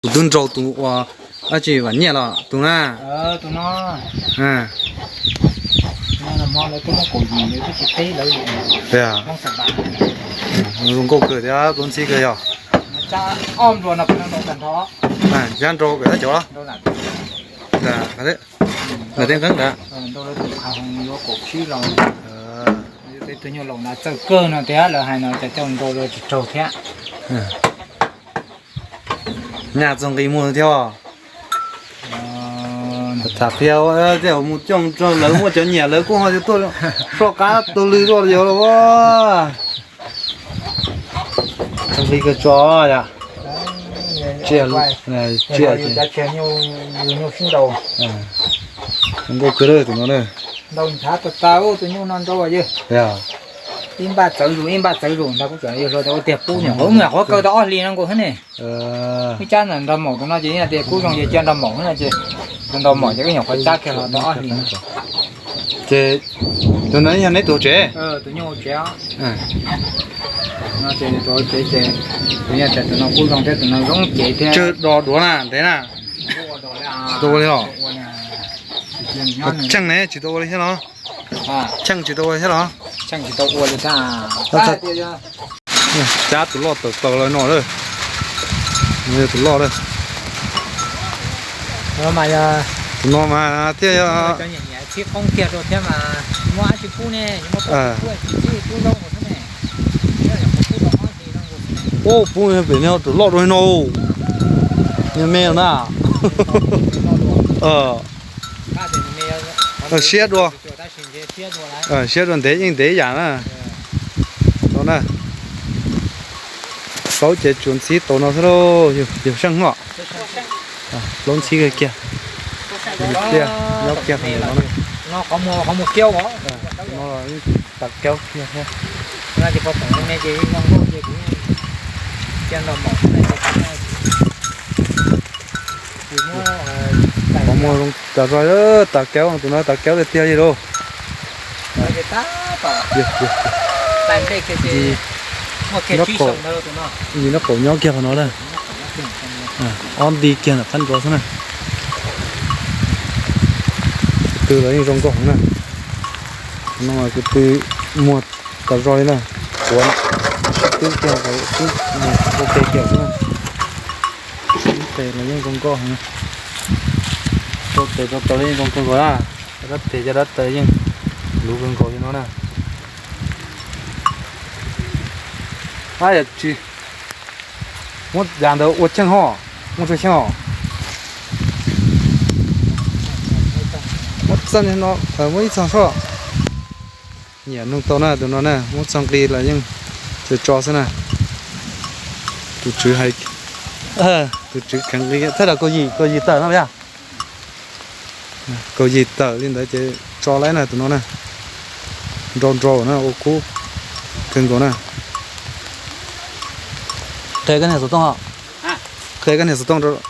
Tus tub nraug tus uas dab tsi Vam Nyiaj los tus na. Zoo nkauj kawg thiab plaub ntxhib kawg yog. Cab nraus pem tab cov. Lam tej nqeeb ntawd. Tus nyuj laus na txawj kawg no tias lawv hais no cas coj nrau tsis raug thiab. Nyaj txog nqi muag thiab. Tham qhia tias mus coj nrau lawv muaj cov nyiam lawv kuj ho tuaj soj qab tuaj lwg tuaj yog los. Txog nqi kawg tso yom. Tsiaj, tsiaj ces. Zoo nkauj kawg tus no na. Ib npaj txawv zus, ib npaj txawv zus ntag, kuv tseem yog hluas tias ua tiag pub nyuam qhuav, nyuam qhuav kaw tau ob hlis no nkaus xwb ne. Ib cab ntawm nrog maum tus no ces yog tias kub zoo ces cia nrog maum xwb no ces, tus nrog maum ces wb nyuam qhuav cab kiag los tau ob hlis no. Ces tus no yog neb tus hauv tsev? Tus hauv tsev ces, tus no kuj zoo thiab, tus no zoo cev thiab. Tsawg do duav na ntev na? Tsis tau ua li los? Cheej ne tsis tau ua li thiab los? Cheej tsis tau ua li thiab los? Cab tus loj tawm plaws los no lawm. Tus loj lawm. Tus no mas thiaj yog. Ua pub pem no tus loj dua no. Nws me na. Siab dua. Siab dua ntev yeej ntev yam na. No na. Plaub ces tsuas ntxhib tau no xwb lauj, yawg Seej os. Plaub ntxhib kiag. Nyob kiag qhov no. Qhov muag kiaub os. No tas kaub kiag thiab. Qhov muag zoo tas zog, tas kaub, tus no tas kaub tiag tiag li lauj. Nyob qaum, nyob qaum nyob kiag qhov no na. Ob nti kiag ntawm phab nrov xwb na. Tus tw los yeej zoo nkauj heev na. No tus tw muag tas zog li na. Quav sib twb kiag, twb mus ua ke kiag xwb na. Sib tes los yeej zoo nkauj heev. Rau tes rau taw yeej zoo kawg nkaus na. Dab tes cov dab taw yeej luv kawg nkaus li no na. Ab, yam tsis muab yav ntawd ua cheej ho, muab tsawg cheej os. Muab txog no, muab ib txog soj. Nyiam noog tau na tus no na, muab txog nqi los yeej tso tso xwb na. Tus tswv hais, tus tswv kheev nqi thaj dam kaum yim, kaum yim tawm no yog. Kaum yim tawm li ntawd ces tso laib na tus no na. Nrau nrau na, ua kub kawg nkaus na. Qhia koj niag xov tooj os. Qhia koj niag xov tooj no.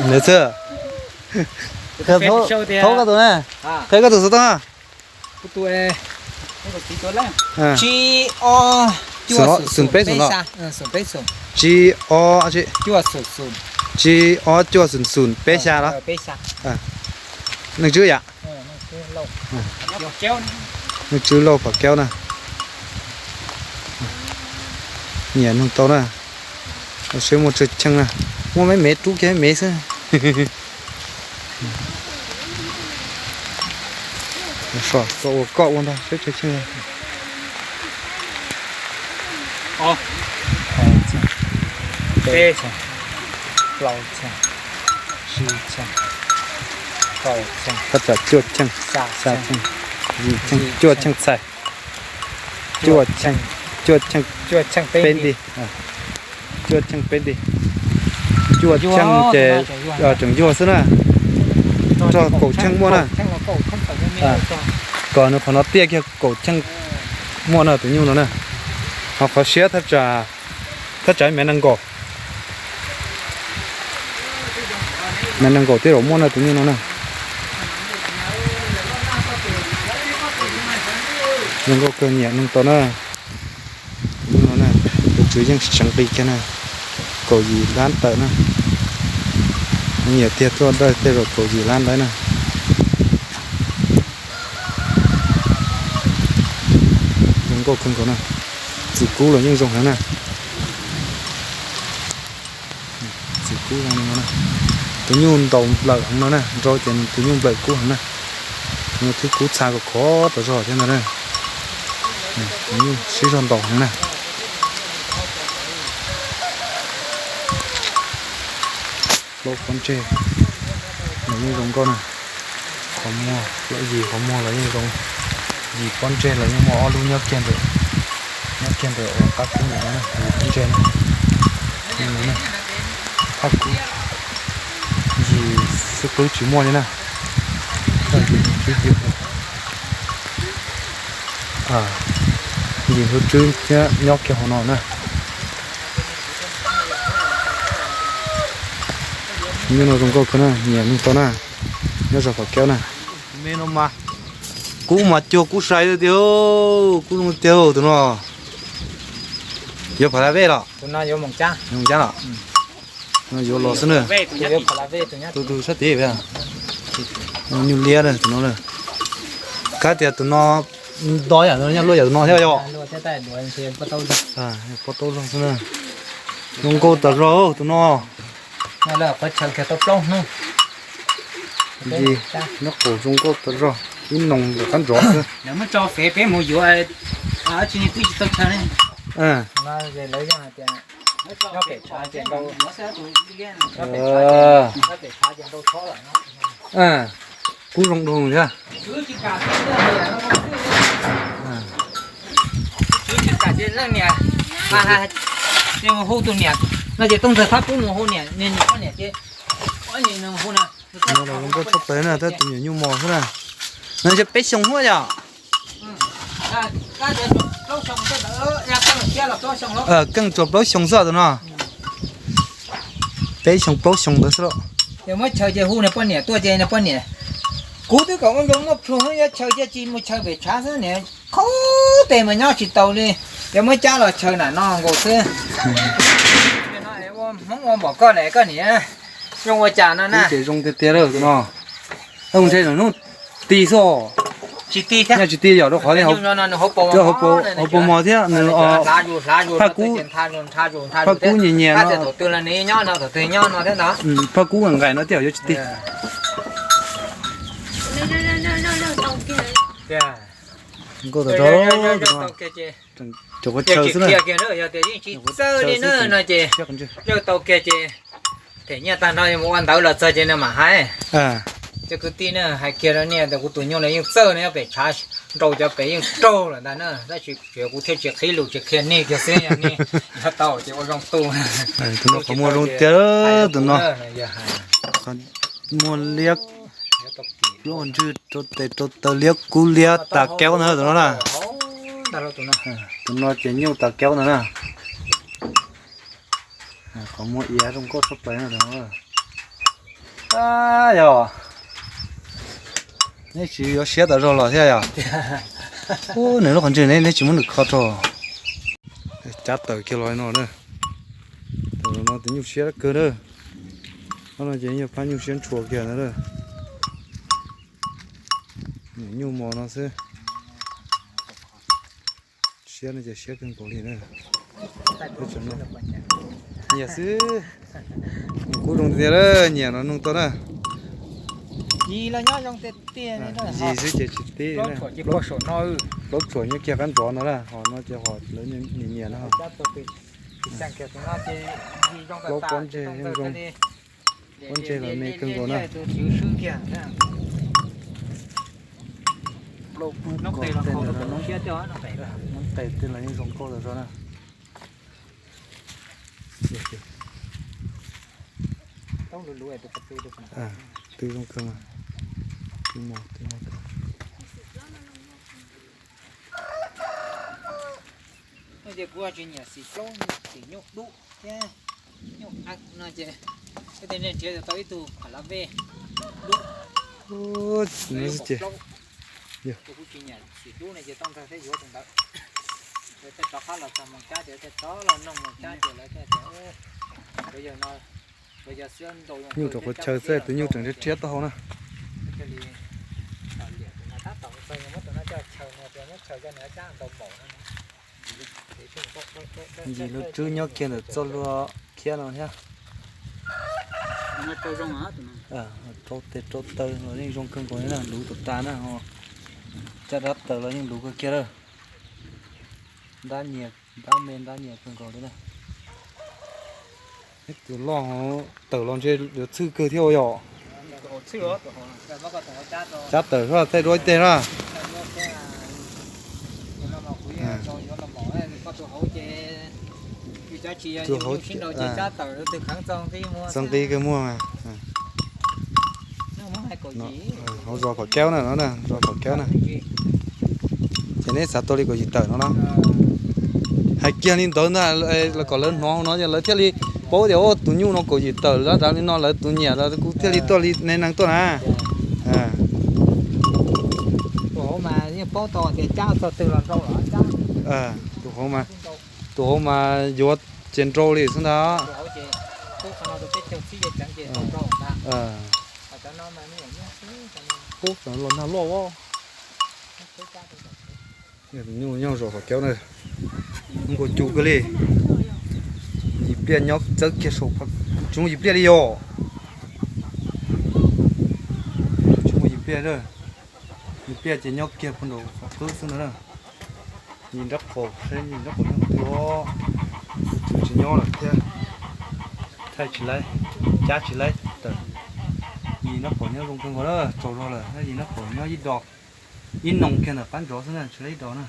Nws xwb. Qhia thaub koj tus na. Qhia koj tus xov tooj. Xum peb xum no. Tsib ob, tsib ob cuaj xum xum peb xya los. Neej tswb yam. Neej tswb Lauj Pham Kaub na. Nyiam noog tau na. Seb muaj tsawg cheej na. Muaj me me rub kiag me me xwb. Tau ua koj ua ntag seb tsawg cheej. Plaub cheej, tsib cheej, rau cheej, cuaj cheej, xya cheej, yim cheej, cuaj cheej txhais. Cuaj cheej, peb nti. Cuaj cheej peb nti. Cuaj cheej ces tseem yuag xwb na. Nrog kaum cheej muaj na. Kom nws qhov no tiaj kiag kaum cheej muaj na tus nyuj no na. Ho qhov siab thaj tsam me nees nkaum. Me nees nkaum tej zaum muaj na tus nyuj no na. Zoo nkauj kawg, nyiam noog tau na. Tus yeej seev nqi kiag na, kaum yim lab tawm na. Nyiam tiag tuaj dawj tej zaum kaum yim lab ntawd na. Zoo nkauj kawg nkaus na. Txiv kub los yeej zoo heev na. Txiv kub zoo no na. Tus nyuj ntaus nplawm heev no na, nrau ces tus nyuj nplawm kub heev na. Tus nyuj twb kub txha kom khov tas zog thiab ntag na. Tus nyuj sib zog ntaus heev na. Plaub pob ntseg los yeej zoo nkauj na. Qhov muag, plaub yim qhov muag los yeej zoo. Yim pob ntseg los yeej muaj ob lub nyob kiag ntawm, nyob kiag ntawm qab kub ntawm no, yim pob ntseg na. Phaj kub, yim xwb qwb tsis muaj li na. Yim hu tswb thiab nyob kiag hauv no na. Nyuj no zoo nkauj kawg na, nyiam nug tau na, nyob zos Phav Kaub na. Me no mas kub mas cuag kub sai tiag, kub zoo tiag tus no. Yuav Phav Lav Vej los? Yuav los xwb na. Tus tus sab tid, nyuj liab tus no. Kab tias tus no do yam no nyob luaj yam tus no thiab yom. Pob taub zog xwb na. Zoo nkauj tas zog tus no. Nyob qaum zoo nkauj tas zog, ib noog ntawm qab ntsov xwb. Kub zoo dhau thiab. Hu tus niam no ces tuaj ntxawg thab kub mus hu niam, niam poj niam ces hu na. No los zoo nkauj tshaj plaws na, tab tus nyuam nyuj mos xwb na. No yog peb xyoos huab yom? Keej tsuas plaub xyoos xwb tus no. Peb xyoos plaub xyoos ntawd xwb lauj. Yog muab chaw ces hu niag poj niam tuaj ces niag poj niam, kuv twb kom ua nploos muaj plhuav xwb, yuav chaw cia tsis mus chaw pem tshav xwb niag, khaub tes mas nyob tsis tau li. Yog muab cab los chaw nam no nkaus xwb. Hmoob ua npaum koj ne koj niam, zoo ua cas no na. Ces zoo tiag tiag tus no. Ntshe nws hnub ti xwb. Tsis ti thiab, tsis ti yom, rau qhov li hauv paus mos thiab nws phaj kub, phaj kub nyias nyias no, phaj kub nqaim nqaim no thiab yuav tsis ti. Nkauj tas zog, cov qhuav chaw xwb na. Txawj li no ces, tau kiag ces, them nyiaj tag nrho mus ua ntawv los txog ces nws mam hais. Cov kwv tij ne hais kiag rau nej tias kuv tus nyuj no yeej txawj no, nyob pem tshav nrau cov pem yeej raug lawm ntag na, tab sis tsuas kuv thiaj tsis qhib lus tsis qhia nej kiag xwb, yog nej nyob tau ces ua zoo tu. Tus no qhov muag zoo tiag tus no. Muag liab, plaub hau ntswg rau tes rau taw liab kub liab tas kaub ntag tus no na. Tus no ces nyuj tas kaub ntag na. Qhov muag iav zoo nkauj tshaj plaws no. Yog neb tsis yuav siab tas zog los thiab yog? Nws lub qhov ntswg ne neb tsis muab nws kho rau. Cab tawm kiag los no na. Thaum no tus nyuj siab kawg na. Ob no ces yog phab nyuj siab ntshua kiag ntag na. Nyuam nyuj mos no xwb. Siab no ces siab kawg nkaus li na. Nyiam xwb. Kub zoo tiag, nyiam no nug tau na. Yis xwb ces tsis tib. Plaub tshuam nyob kiag qab ntsov no na, ho no ces ho lawv nyiam nyiam no. Plaub pob ntseg yeej zoo. Pob ntseg los me kawg nkaus na. Noob qes tej los yeej zoo nkauj tas zog na. Twb zoo kawg mas. Twb mos, twb mos. Ces kuv tsis nyiam xim plaub, xim nyuj dub thiab nyuj a no ces, tej neeg nrhiav tau ib tug Phav Lav Vej dub, xim plaub. Kuv tsis nyiam xim dub no ces tau ntag thiab yuav tus ntawd. Nyuj rau qhov chaw xwb, tus nyuj tseem rhiab rhiab taub hau na. Ntsis lub tswb nyob kiag ntawm txoj hlua khiab no thiab. Rau tes rau taw los yeej zoo kawg nkaus li na, luv tas tas na. Caj dab taws los yeej luv kawg kiag lawm. Ntab nyias, ntab me ntab nyias kawg nkaus li na. Tus loj tawm los ntshe yuav txhwj kawg thiab ua yom. Cab tawm soj thaij duab ib teg na. Tus hauv txog nqi kawg muag. Hauv zos Phom Kaub na no, zos Phom Kaub na. Ces neb xav tua li kaum yim tawm no na. Hais kiag li ntawd ntag, los kom lawv hnov no ces lawv thiaj li paub tias ua tus nyuj no kaum yim tawm lab dav li no, lawv tus nyiam los kuv thiaj li tuaj li nej neeg tuaj na. Tus hauv mas, tus hauv mas yuav ces nrau li xwb ntag. Ub, los nag loj as. Nyuj nyob zos Phom Kaub na, nkuaj cu kawg li. Yim pliaj nyob txawb kiag saum, tsis muaj yim pliaj li yom. Tsis muaj yim pliaj, yim pliaj ces nyob kiag puag nraum qhov qwb xwb ntag na. Yim nrab qaum, yim nrab qaum nyob qhov twg os, tsis nyob lawm thiab. Thaij tsis laib, cab tsis laib tawm. Yim nrab qaum nyob zoo kawg nkaus na, tsaus zog lawm, yim nrab qaum nyob ib do, ib noo kiag ntawm qab ntsov xwb na, tsis laib ib do na.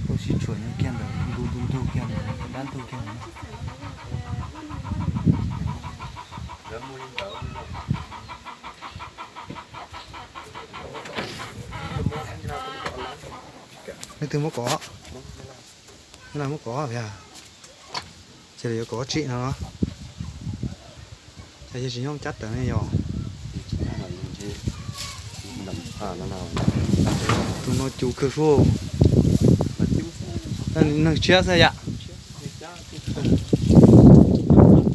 Ua sib tshuam nyob kiag ntawm ntug ntug ntug kiag ntawm dab ntug kiag ntawd. Leej twg muab kov? Leej twg muab kov thiab? Cia li yuav kov tsim no los? Cas yog tsis nyob cab tawm ne yog? Tus no cu kawg suab. Neeg tshiab xwb yam.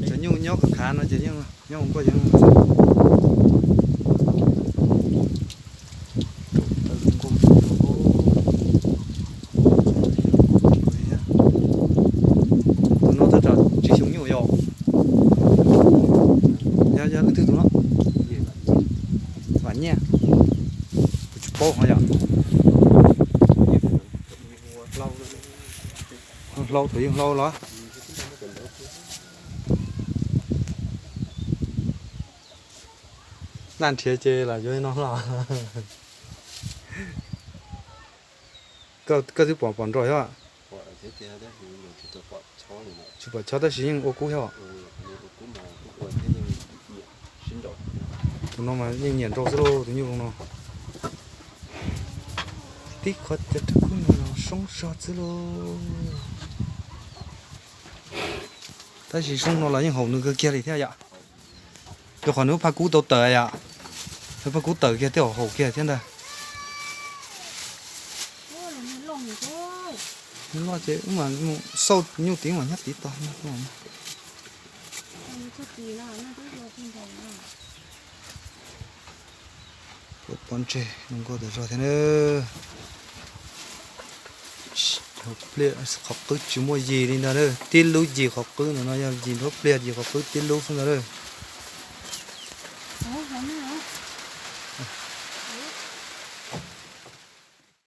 Cov nyuj nyob khav khav no ces yeej nyob hauv nkuaj ces. Tus no twb tsib xyoo nyuj yom. Yog, yog leej twg tus no? Vam Nyiaj. Kuv tsis paub qhov yom. Hlau thaum yeej hlau los. Naj nrhiav ces lam yuav no los. Koj twb pom pom nrau thiab. Tsis pom chob tab sis yeej ua kub thiab. Tus no mas yeej nyiam nrau xwb lauj, tus nyuj zoo no. Tib qhov cov rau kub no soob zog xwb lauj. Tab sis zoo no los yeej haum nws kawg kiag li thiab yom. Rau qhov nws phaj kub tau tawm yom. Nws phaj kub tawm kiag thiaj haum kiag thiab ntag. Loj ces xauj nyuj tid mas nyob tid tod. Pov ntseg zoo nkauj tas zog thiab na. Hauv pliaj qhov qwb tsis muaj yis li ntag na, tib lub yis qhov qwb no, no yog yis nruab pliaj yis qhov qwb tib lub xwb ntag na.